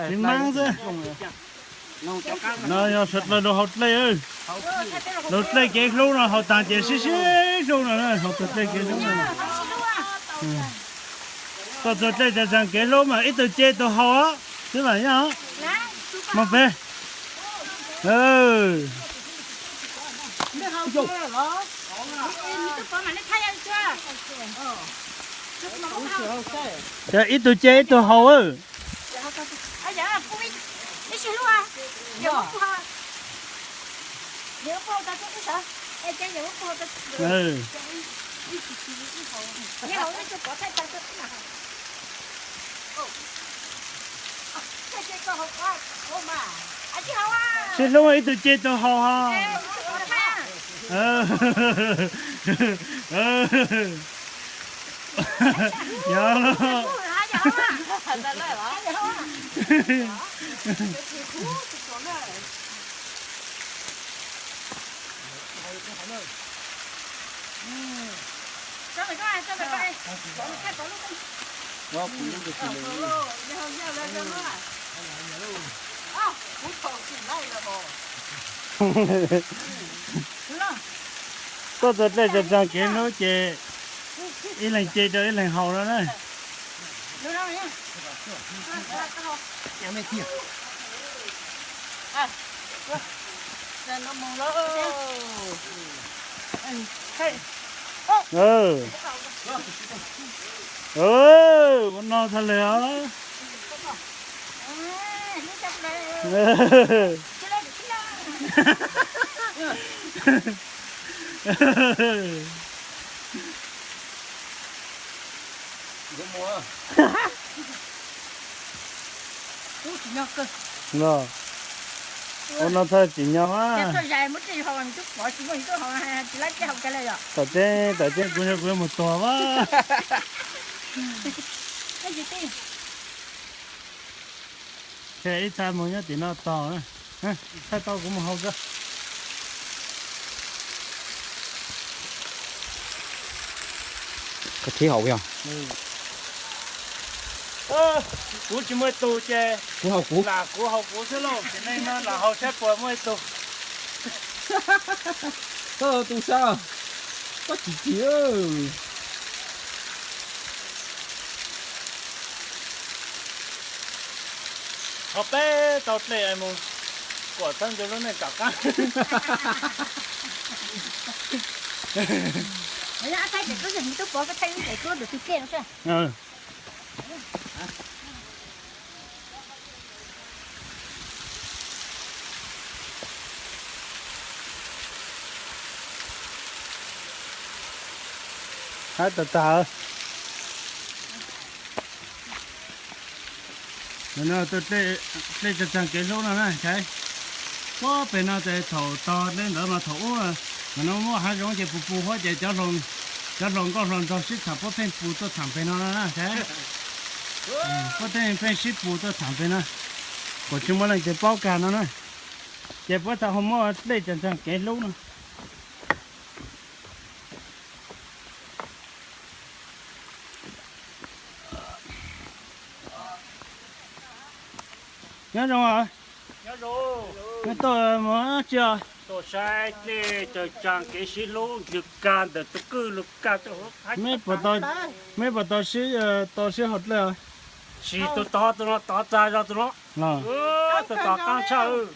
Tsis maab xwb. No yog sawv dlawg rau hauv dlej, rau dlej kev hlub no, haus taag ces sib sib hlub no, haus txug dlej kev hlub no. Tuaj txug dlej tsaag tsaag kev hlub mas ib tug ce tug haus xwb mas yog. Moog peb. Ib tug ce ib tug haus. Sib hlub ib tug ce tug haus hos. Yog lawm. Tuaj txug dlej tsaag tsaag kev hlub ces ib leeg ce rau ib leeg haus no na. Ua no txhaj le os. Ua no txhaj tsim nyog mas. Tom teb, tom teb kuv yog kuv yuav mus tuag as. Ces ib txha mus nyob tim no tog, thaij tau kuv mus haus kawg. Koj thib haus yog? Kuv tsis muaj ib tug ces kuv haus kuv, lam kuv haus kuv xwb lauj, ces nej no lam haus saib puas muaj ib tug. Koj tus sab, koj tsis tsim. Ho peb tau dlej mus kuam txhawb ntsug lub neej tom qab. Hab tag tag. No tuaj dlej tsaag tsaag kev hlub no na Tshaiv. Puag pem no ces thaum tog dlej ntawd mas thaum ub, thaum no muaj hav zoov ces pus pus huab ces cov hluas nkauj hluas nraug sib tham puab pheej pus tuaj tham pem no na Tshaiv. Puab pheej pheej sib pus tuaj tham pem no, kuas tsis muaj leej twg paub kag no na. Ces puab txhaj ho muaj dlej tsaag tsaag kev hlub no. Nyob zoo, nej tuaj mus dab tsi os? Tuaj saib dlej tsaag tsaag kev sib hlub ntws kag ntawm tug kwj lug kag. Meb puas tau sib, tau sib haus dlej os? Tsis, tus tod tus no tod txag zog tus no. Los, tus tod qaab tshaj. Los,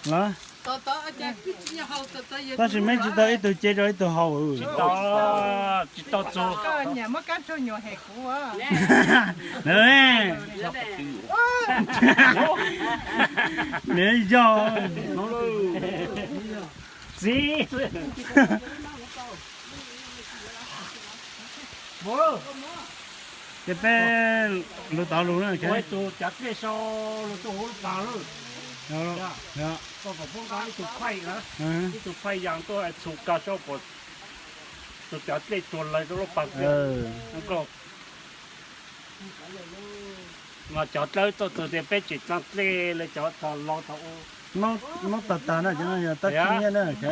tab sis meb tsis tau ib tug ce rau ib tug haus. Tsis tau, tsis tau txug. Nws yog txiv. Ces peb lug tod lug na. Ua ib tug cav dlej sau lug tuaj huv lub pas lawm. Koj kom puab nqa ib tug phaij na, ib tug phaij yas tuaj txhum kag saib puas, tus cav dlej tsuag lawg rau lub pas kiag. Mas cov dlawb tuaj txug tias peb tseem tsaa dlej le cov tog laug thaum ub. Noob tag tag na, cov no yog tab tsi nyiaj na, ok.